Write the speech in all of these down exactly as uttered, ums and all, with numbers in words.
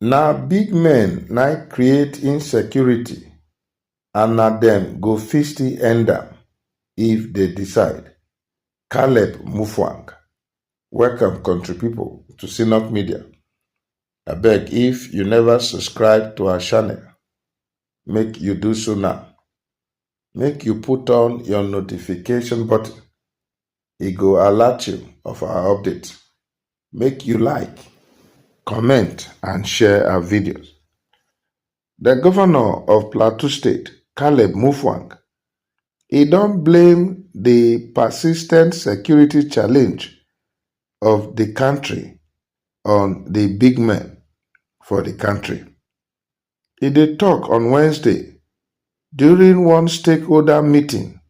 Na big men na create insecurity, and na dem go fit still end am if they decide. Caleb Mufwang. Welcome, country people, to Synok Media. Abeg, if you never subscribe to our channel, make you do so now. Make you put on your notification button. E go alert you of our update. Make you like, comment, and share our videos. The governor of Plateau State, Caleb Mufwang, he don blame the persistent security challenge of the country on the big men for the country. He dey talk on Wednesday during one stakeholder meeting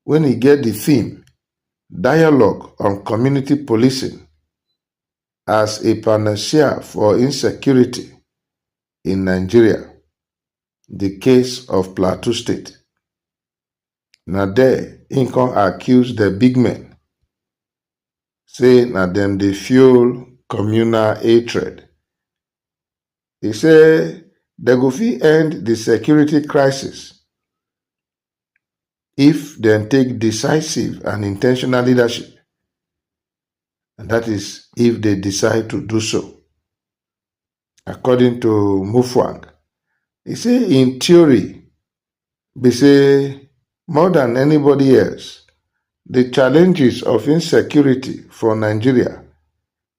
when he get the theme Dialogue on Community Policing as a Panacea for Insecurity in Nigeria, the case of Plateau State. Na there he come accuse the big men, say na dem dey fuel communal hatred. He say they go fit end the security crisis if dem take decisive and intentional leadership, and that is if they decide to do so. According to Mufwang, he say in theory, be say more than anybody else, the challenges of insecurity for Nigeria,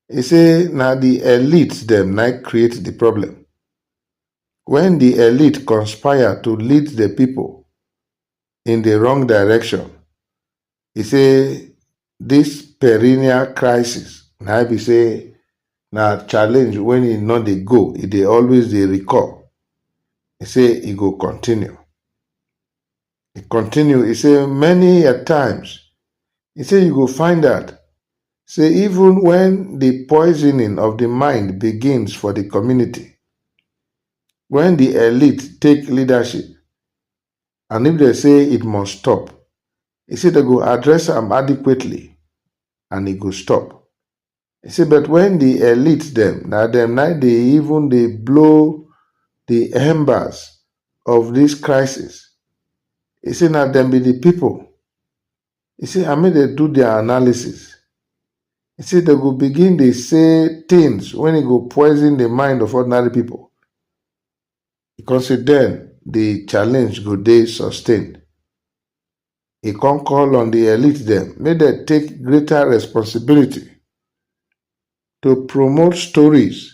he say na the elite dem na create the problem. When the elite conspire to lead the people in the wrong direction, he say this perennial crisis na be say na challenge when e no dey go, e dey always dey recur. He say e go continue. He continue, he say many a times, he say you go find out say even when the poisoning of the mind begins for the community, when the elite take leadership, and if they say it must stop, he say they go address am adequately and e go stop. He say, but when the elite dem, na dem na dey even dey blow the embers of this crisis. He say na dem be the people. He say, I mean, they do their analysis. He say they go begin dey say things when e go poison the mind of ordinary people. He come say then the challenge go dey sustained. He come call on the elite dem make dem take greater responsibility to promote stories